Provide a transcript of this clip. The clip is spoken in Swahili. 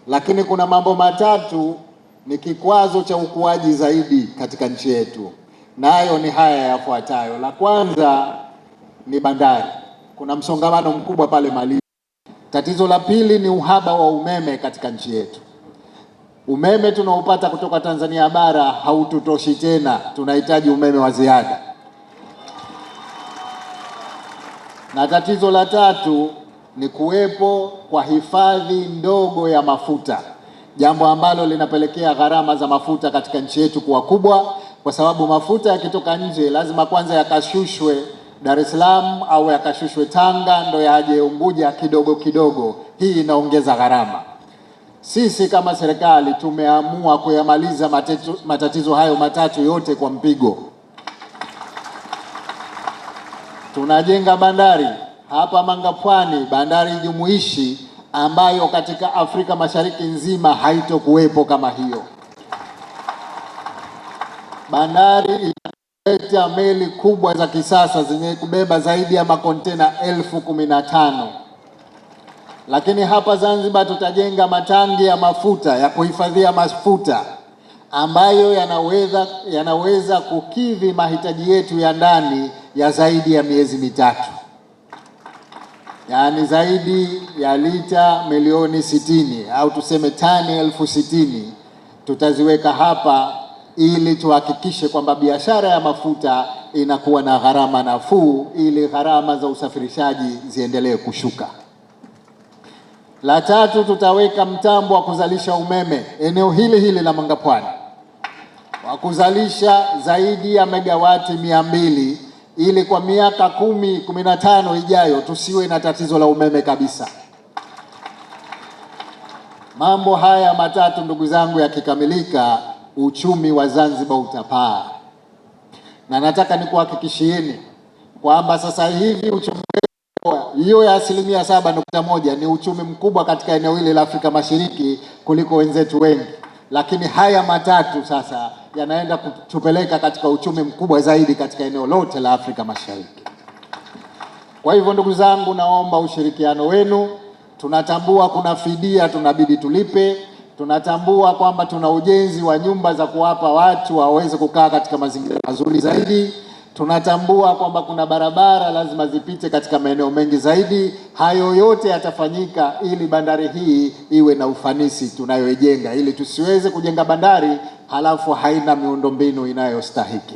Lakini kuna mambo matatu ni kikwazo cha ukuaji zaidi katika nchi yetu, nayo ni haya yafuatayo. La kwanza ni bandari, kuna msongamano mkubwa pale Malindi. Tatizo la pili ni uhaba wa umeme katika nchi yetu. Umeme tunaopata kutoka Tanzania bara haututoshi tena, tunahitaji umeme wa ziada. Na tatizo la tatu ni kuwepo kwa hifadhi ndogo ya mafuta, jambo ambalo linapelekea gharama za mafuta katika nchi yetu kuwa kubwa, kwa sababu mafuta yakitoka nje lazima kwanza yakashushwe Dar es Salaam au yakashushwe Tanga ndo yaje Unguja kidogo kidogo. Hii inaongeza gharama. Sisi kama serikali tumeamua kuyamaliza matatizo hayo matatu yote kwa mpigo. Tunajenga bandari hapa Mangapwani, bandari jumuishi ambayo katika Afrika Mashariki nzima haitokuwepo kama hiyo. Bandari italeta meli kubwa za kisasa zenye kubeba zaidi ya makontena 15,000. Lakini hapa Zanzibar tutajenga matangi ya mafuta ya kuhifadhia mafuta ambayo yanaweza kukidhi mahitaji yetu ya ndani ya zaidi ya miezi mitatu, yaani zaidi ya lita milioni 60 au tuseme tani 60,000 tutaziweka hapa ili tuhakikishe kwamba biashara ya mafuta inakuwa na gharama nafuu, ili gharama za usafirishaji ziendelee kushuka. La tatu, tutaweka mtambo wa kuzalisha umeme eneo hili hili la Mangapwani wa kuzalisha zaidi ya megawati 200 ili kwa miaka 10, 15 ijayo tusiwe na tatizo la umeme kabisa. Mambo haya matatu ndugu zangu, yakikamilika, uchumi wa Zanzibar utapaa, na nataka nikuhakikishieni kwamba sasa hivi uchumi hiyo ya 7.1% ni uchumi mkubwa katika eneo hili la Afrika Mashariki kuliko wenzetu wengi, lakini haya matatu sasa yanaenda kutupeleka katika uchumi mkubwa zaidi katika eneo lote la Afrika Mashariki. Kwa hivyo ndugu zangu, naomba ushirikiano wenu. Tunatambua kuna fidia tunabidi tulipe, tunatambua kwamba tuna ujenzi wa nyumba za kuwapa watu waweze kukaa katika mazingira mazuri zaidi. Tunatambua kwamba kuna barabara lazima zipite katika maeneo mengi zaidi. Hayo yote yatafanyika ili bandari hii iwe na ufanisi tunayoijenga, ili tusiweze kujenga bandari halafu haina miundombinu inayostahiki.